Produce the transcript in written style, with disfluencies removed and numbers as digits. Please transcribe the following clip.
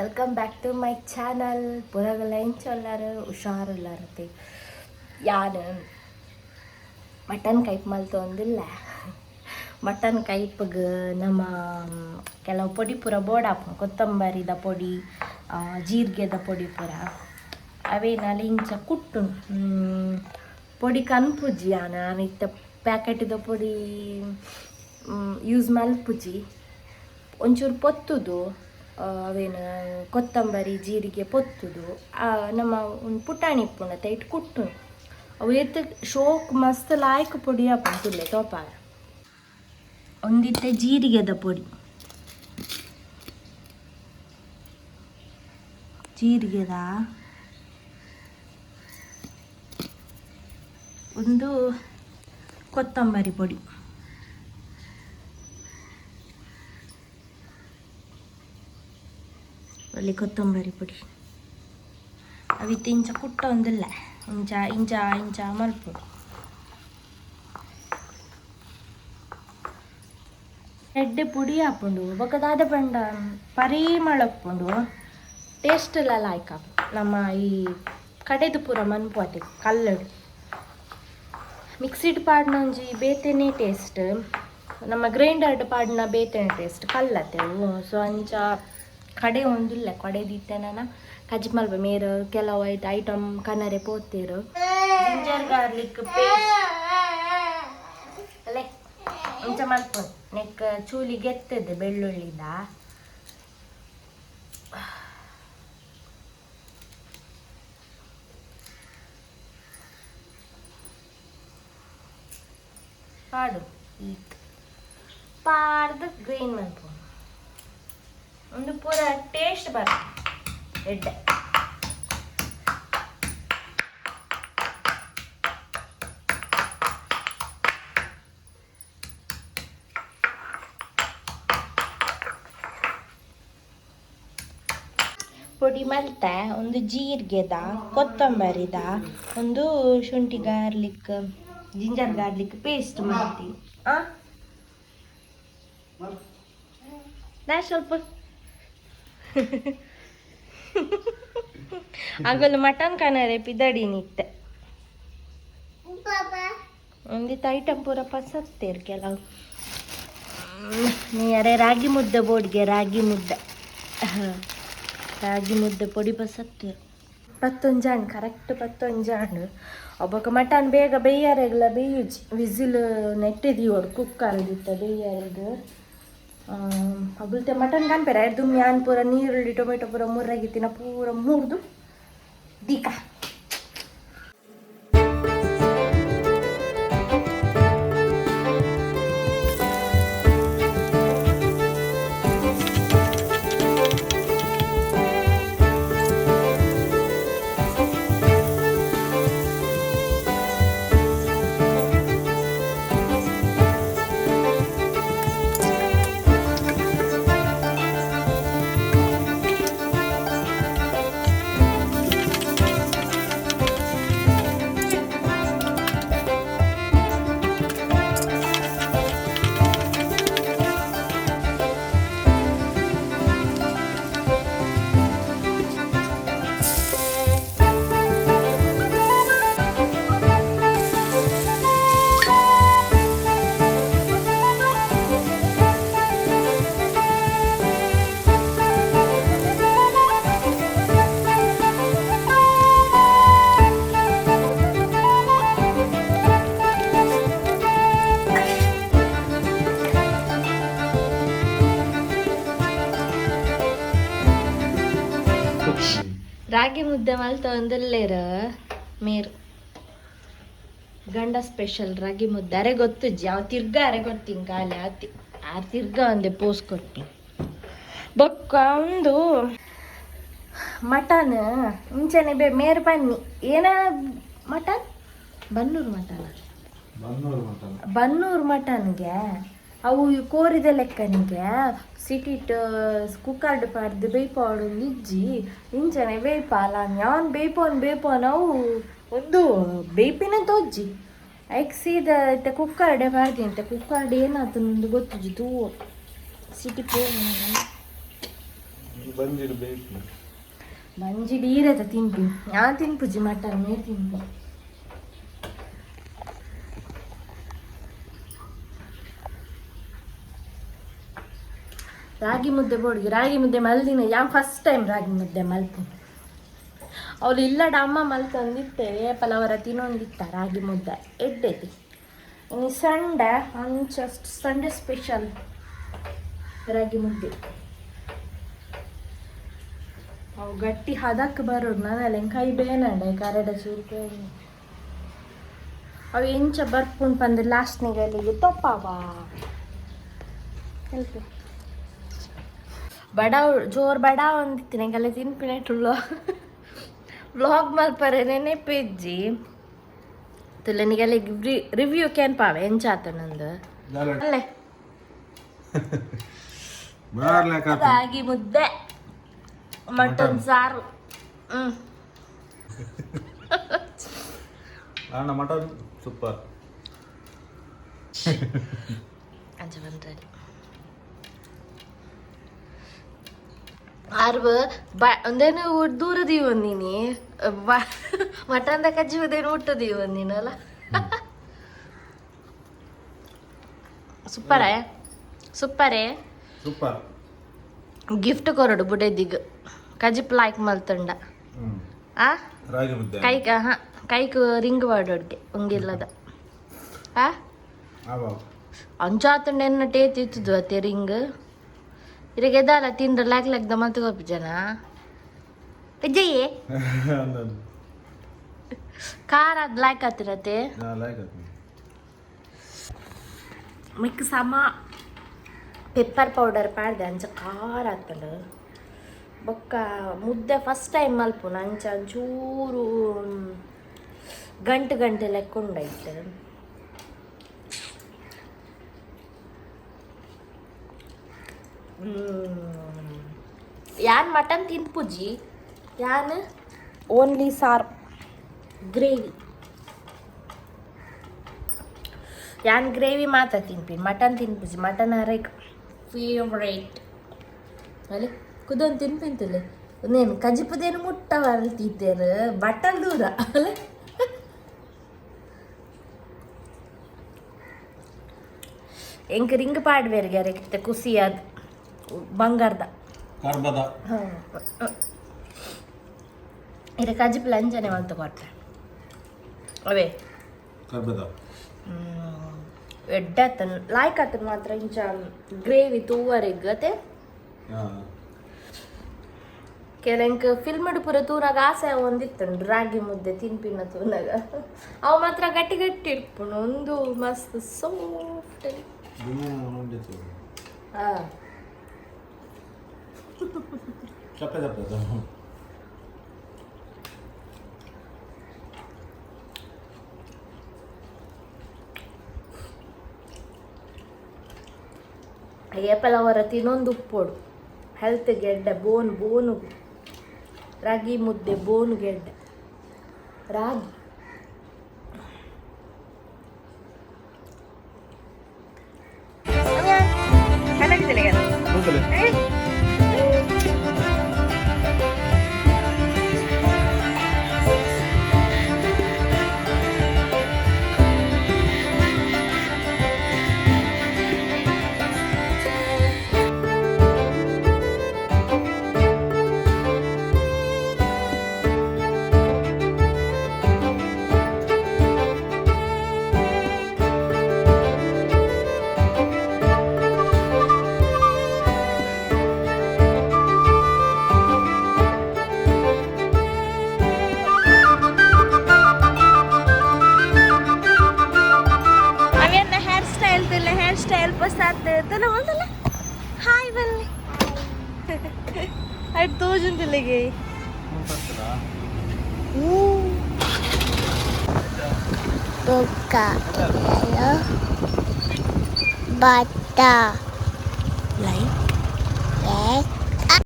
Welcome back to my channel. ಪುರಗಲ ಎಂಚೊಲ್ಲಾರು ಹುಷಾರುಲ್ಲಾರತೆ. ಯಾನ್ mutton Kaif ಮಲ್ತೊಂದಿಲ್ಲ. Mutton ಕೈಪ್ಗ್ ನಮ್ಮ ಕೆಲವು ಪೊಡಿ ಪೂರ ಬೋಡಾಪುಂಡು. ಕೊತ್ತಂಬರಿದ ಪೊಡಿ, ಜೀರಿಗೆದ ಪೊಡಿ ಪೂರ ಅವೇನಾಲ ಇಂಚ ಕುಟ್ಟುನು. ಪೊಡಿ ಕನ್ಪುಜಿ. ಯಾನ್ ಇತ್ತೆ ಪ್ಯಾಕೆಟ್ದ ಪೊಡಿ ಯೂಸ್ ಮಲ್ಪುಜಿ. ಒಂಚೂರು ಪೊತ್ತುದು, ಅವೇನು ಕೊತ್ತಂಬರಿ ಜೀರಿಗೆ ಪೊತ್ತುದು, ನಮ್ಮ ಒಂದು ಪುಟಾಣಿ ಇಪ್ಪುಂಡು ಐಟ್ ಕುಟ್ಟುನು. ಅವು ಏತ್ ಶೋಕ್ ಮಸ್ತ್ ಲಾಯ್ಕ್ ಪೊಡಿ ಆಪುಂಡು. ತುಲ್ಲೆ ತೋಪಾರ. ಒಂದಿತ್ತೆ ಜೀರಿಗೆದ ಪೊಡಿ, ಜೀರಿಗೆದ ಒಂದು, ಕೊತ್ತಂಬರಿ ಪೊಡಿ. ಅಲ್ಲಿ ಕೊತ್ತಂಬರಿ ಪೊಡಿ ಅವಿತ್ತೆ ಇಂಚ ಕುಟ್ಟೊಂದಿಲ್ಲ. ಇಂಚ ಇಂಚ ಇಂಚ ಮಲ್ಪೊಡು. ಎಡ್ಡೆ ಪೊಡಿ ಆಪುಂಡು. ಬೊಕ್ಕ ದಾದ ಪಂಡ ಪರಿಮಳ ಉಪ್ಪುಂಡು, ಟೇಸ್ಟ್ ಎಲ್ಲ ಲಾಯ್ಕ್ ಆಪುಂಡು. ನಮ್ಮ ಈ ಕಡೆದು ಪೂರ ಮನ್ಪು ಕಲ್ಲಡು ಮಿಕ್ಸಿಡ್ ಪಾಡ್ನ ಒಂಜಿ ಬೇತೆನೇ ಟೇಸ್ಟ್, ನಮ್ಮ ಗ್ರೈಂಡರ್ಡ್ ಪಾಡ್ನ ಬೇತೆನೇ ಟೇಸ್ಟ್, ಕಲ್ಲತ್ತೆ ಅವು. ಸೊ ಅಂಚ ಕಡೆ ಒಂದಿಲ್ಲ. ಕಡೆದಿತ್ತೆ ನಾನು ಕಜ್ಜಿ ಮಲ್ಪ ಮೇರು ಕೆಲವು ಐಟ್ ಐಟಮ್ ಕನರೆ ಪೋತೇರು. ಜಿಂಜರ್ ಗಾರ್ಲಿಕ್ ಪೇಸ್ಟ್ ಅಲ್ಲೇ ಇಂಚ ಮಲ್ಪು. ನೆಕ್ ಚೂಲಿ ಗೆತ್ತದೆ ಬೆಳ್ಳುಳ್ಳಿದ ಪಾಡು. ಈತ್ ಪಾಡ್ದು ಗ್ರೀನ್ ಮಲ್ಪು. ಒಂದು ಪೂರ ಟೇಸ್ಟ್ ಬರ ಎಡ್ಡೆ. ಪೊಡಿ ಮಲ್ತೆ ಒಂದು ಜೀರಿಗೆದ, ಕೊತ್ತಂಬರಿದ, ಒಂದು ಶುಂಠಿ ಗಾರ್ಲಿಕ್, ಜಿಂಜರ್ ಗಾರ್ಲಿಕ್ ಪೇಸ್ಟ್ ಮಾಡ್ತೀವಿ. ಆ ನಾ ಸ್ವಲ್ಪ ಆಗಲ್ಲ. ಮಟನ್ ಕನರೆ ಪಿದಡಿ ನಿತ್ತೆ. ಒಂದಿತ್ತು ಐಟಮ್ ಪೂರ ಪಸತ್ತೇರು ಕೆಲವು. ನೀ ಅರೆ ರಾಗಿ ಮುದ್ದೆ ಬೋಡ್ಗೆ, ರಾಗಿ ಮುದ್ದೆ, ರಾಗಿ ಮುದ್ದೆ ಪೊಡಿ ಪಸತ್ತೇರು. ಪತ್ತೊಂಜಾಣ್, ಕರೆಕ್ಟ್ ಪತ್ತೊಂಜಾಣ್. ಒಬ್ಬಕ ಮಟನ್ ಬೇಗ ಬೇಯಾರೆಗ್ಲ ಬೇಯುಜಿ. ವಿಸಿಲ್ ನೆಟ್ಟಿದೀವಡು ಕುಕ್ಕರ್ ದಿತ್ತ ಬೇಯಾರೆಗ್. ಅಗುಲ್ತೆ ಮಟನ್ ಕಾನ್ಪೇರ ದುಮ್ಮಿ. ಯಾನ್ ಪೂರ ನೀರುಳ್ಳಿ ಟೊಮೆಟೊ ಪೂರ ಮುರ್ರಗಿತ್ತಿನ ಪೂರ ಮೂರ್ದು ದೀಕ. ರಾಗಿ ಮುದ್ದೆ ಮಲ್ತೊಂದುಲ್ಲೆರ್ ಮೇರ್. ಗಂಡ ಸ್ಪೆಷಲ್ ರಾಗಿ ಮುದ್ದೆ. ಅರೆ ಗೊತ್ತುಜ್ಜಿ ಅವು ತಿರ್ಗ ಅರೆ ಕೊಡ್ತೀನಿ ಖಾಲಿ ಆತಿ. ಆರ್ ತಿರ್ಗ ಒಂದೆ ಪೋಸ್ ಕೊರ್ಪಿ. ಬೊಕ್ಕ ಒಂದು ಮಟನ್ ಇಂಚನೆ ಬೇ ಮೇರ್ ಬನ್ನಿ. ಏನ ಮಟನ್? ಬನ್ನೂರು ಮಟನ್. ಬನ್ನೂರು ಮಟನ್ಗೆ ಅವು ಕೋರಿದ ಲೆಕ್ಕನಿಗೆ ಸಿಟಿಟ್ ಕುಕ್ಕರ್ಡ್ ಪಾಡ್ದು ಬೇಯ್ಪಾಡು ಇಜ್ಜಿ. ಇಂಚನೆ ಬೇಯ್ಪಾಲ ಯಾನ್ ಬೇಯ್ಪೋನ್ ಬೇಯ್ಪೋನ್ ಅವು ಒಂದು ಬೇಯ್ಪಿನ ತೋಜ್ಜಿ. ಐಕ್ ಸೀದ ಇತ್ತೆ ಕುಕ್ಕರ್ಡೆ ಪಾಡ್ದಿ. ಕುಕ್ಕರ್ಡ್ ಏನಾತುಂದು ಗೊತ್ತುಜ್ಜಿ. ತೂ ಸಿಟಿ ಪೋ. ಬಂಜಿಡ್ ಬೇಕು. ಬಂಜಿ ಡೀರತ ತಿನ್ಪಿ. ಯಾನ್ ತಿನ್ಪುಜಿ ಮಟನ್, ಮೇರ್ ತಿನ್ಪಿ. ರಾಗಿ ಮುದ್ದೆ ಬೋಡ್ಗೆ. ರಾಗಿ ಮುದ್ದೆ ಮಲ್ದಿನ ಯಾನ್ ಫಸ್ಟ್ ಟೈಮ್ ರಾಗಿ ಮುದ್ದೆ ಮಲ್ಪು. ಅವ್ರು ಇಲ್ಲಡ ಅಮ್ಮ ಮಲ್ತಂದಿತ್ತೆ. ಪಲವರ ತಿನ್ನೊಂದಿತ್ತ ರಾಗಿ ಮುದ್ದೆ ಎಡ್ಡೆತಿ. ಇನ್ನು ಸಂಡೆ ಅಂಚ ಸಂಡೆ ಸ್ಪೆಷಲ್ ರಾಗಿ ಮುದ್ದೆ. ಅವು ಗಟ್ಟಿ ಹದಕ್ಕೆ ಬರೋಡು. ನಾನು ಕೈ ಬೇನಂಡ ಕರಡ ಚೂರು ಬೇನೆ. ಅವು ಎಂಚ ಬರ್ಪುಂಡು ಪಂದ್ ಲಾಸ್ಟ್ನಿಗೆ ಅಲ್ಲಿಗೆ ತೊಪ್ಪಾವ. ಬಡವ್ ಜೋರು ಬಡ ಒಂದಿತ್ತು. ನಂಗೆಲ್ಲ ತಿನ್ಪಿನಟ್ಟುಳ್ಳು. ವ್ಲಾಗ್ ಮಲ್ಪರೆ ನೆನೆಪೆಜ್ಜಿ ತುಲೆ. ರಿವ್ಯೂ ಕೇನ್ಪಾವೆ ಎಂಚಾತ ನಂದು ಅಲ್ಲೇ. ರಾಗಿ ಮುದ್ದೆ, ಮಟನ್ ಸಾರು. ಅಣ್ಣ, ಮಟನ್ ಸೂಪರ್. ಅಂಚ ಬಂದ್ರಲ್ಲಿ ಆರ್ವ ಬ ಒಂದೇನು ದೂರ ದೀವೊಂದಿನಿ. ಮಟನ್ದ ಕಜ್ಜಿ ಉದೇನು ಊಟ ದೀವೊಂದಿನಲ್ಲ. ಸೂಪರೇ, ಸೂಪರೇ. ಸೂಪರ್. ಗಿಫ್ಟ್ ಕೊರಡು ಬುಡೆದಿಗ್ ಕಜಿಪ್ ಲಾಯ್ಕ್ ಮಲ್ತಂಡ. ಆ. ರಾಗಿ ಮುದ್ದೆ. ಕೈಕ್, ಹಾ, ಕೈಕ್ ರಿಂಗ್ ವಾಡೋಡ್ಗೆ ಉಂಗಿಲ್ಲದ ಆ. ಅಂಚಾತಂಡ ಎನ್ನ ಟೇತ್ ಇತ್ತದು ಅತ್ತೆ ರಿಂಗ್ ಇರಗೆದಾಲ ತಿಂದ್ರ ಲಾಕ್ ಲಾಕ್ದ ಮಲ್ತು ಕೊಪ್ಪು ಜನ ವಿಜಯ್. ಖಾರ ಅದ್ ಲಾಯ್ಕ್ ಆತಿರತ್ತೆ. ಲೈಕ್. ಮಿಕ್ ಸಮ ಪೆಪ್ಪರ್ ಪೌಡರ್ ಪಾಡ್ದೆ, ಅಂಚ ಖಾರ ಆತಂಡು. ಬೊಕ್ಕ ಮುದ್ದೆ ಫಸ್ಟ್ ಟೈಮ್ ಮಲ್ಪುನ, ಅಂಚ ಒಂಚೂರು ಗಂಟು ಗಂಟೆ ಲೆಕ್ಕ ಉಂಡೈತೆ. ಯಾನ್ ಮಟನ್ ತಿನ್ಪುಜಿ ಯಾನ್, ಓನ್ಲಿ ಸಾರ್ ಗ್ರೇವಿ. ಯಾನ್ ಗ್ರೇವಿ ಮಾತ್ರ ತಿನ್ಪಿ, ಮಟನ್ ತಿನ್ಪುಜಿ. ಮಟನ್ ಅರೆಕ್ ಫೇವ್ರೇಟ್. ಅಲ್ಲಿ ಕುದೊಂದು ತಿನ್ಪಿಂತಲೆ. ಒಂದೇನು ಕಜಿಪದೇನು ಮುಟ್ಟ ತೀತೇರು ಬಟ್ಟಲ್ ದೂರ ಅಲ್ಲ. ಎಂಕ್ ರಿಂಗ್ ಪಾಡ್ವೇರ್ಗೆ ಅರೆಕಿತ್ತೆ ಖುಷಿ ಅದು ಬಂಗಾರದ. ಕರ್ಬದ. ಇರ ಕಜಿಪು ಲಂಚನೆ ಮಲ್ತು ಕೊಟ್ಟೆ ಅವೇ. ಕರ್ಬದ. ಎಡ್ಡೆ ಆತನ್ ಲಾಯ್ಕ್ ಆತನ್ ಮಾತ್ರ. ಇಂಚ ಗ್ರೇವಿ ತೂವರೆಗ್ ಅತೆ. ಕೆಲಂಕ್ ಫಿಲ್ಮ್ ಪೂರ ತೂನಾಗ ಆಸೆ ಒಂದಿತ್ತುಂಡು ರಾಗಿ ಮುದ್ದೆ ತಿನ್ಪಿನ ತೂನಾಗ. ಅವು ಮಾತ್ರ ಗಟ್ಟಿ ಗಟ್ಟಿ ಇರ್ಪುಂಡು, ಒಂದು ಮಸ್ತ್ ಸಾಫ್ಟ್. ಹಾ. ಚಪ್ಪೆ ಚಪ್ಪೆ. ಏಪಲ ಹೊರ ತಿನ್ನೊಂದು ಉಪ್ಪೋಡು, ಹೆಲ್ತ್ ಗೆಡ್ಡೆ, ಬೋನ್ ಬೋನು. ರಾಗಿ ಮುದ್ದೆ ಬೋನು ಗೆಡ್ಡೆ ರಾಗಿ. ಅವೆಲ್ಲ ಹೇರ್ ಸ್ಟೈಲ್ ತಿಲ್ಲ, ಹೇರ್ ಸ್ಟೈಲ್ ಪಸಾತ್ ತಲ ಒಂದಲ್ಲ. ಹಾಯ್ ಬನ್ನಿ ಅಡ್ ತೋಜುಂತಿಲ್ಲಿಗೆ. ಬೊಕ್ಕ ಬತ್ತ. ಲೈಕ್. ಲೈಕ್.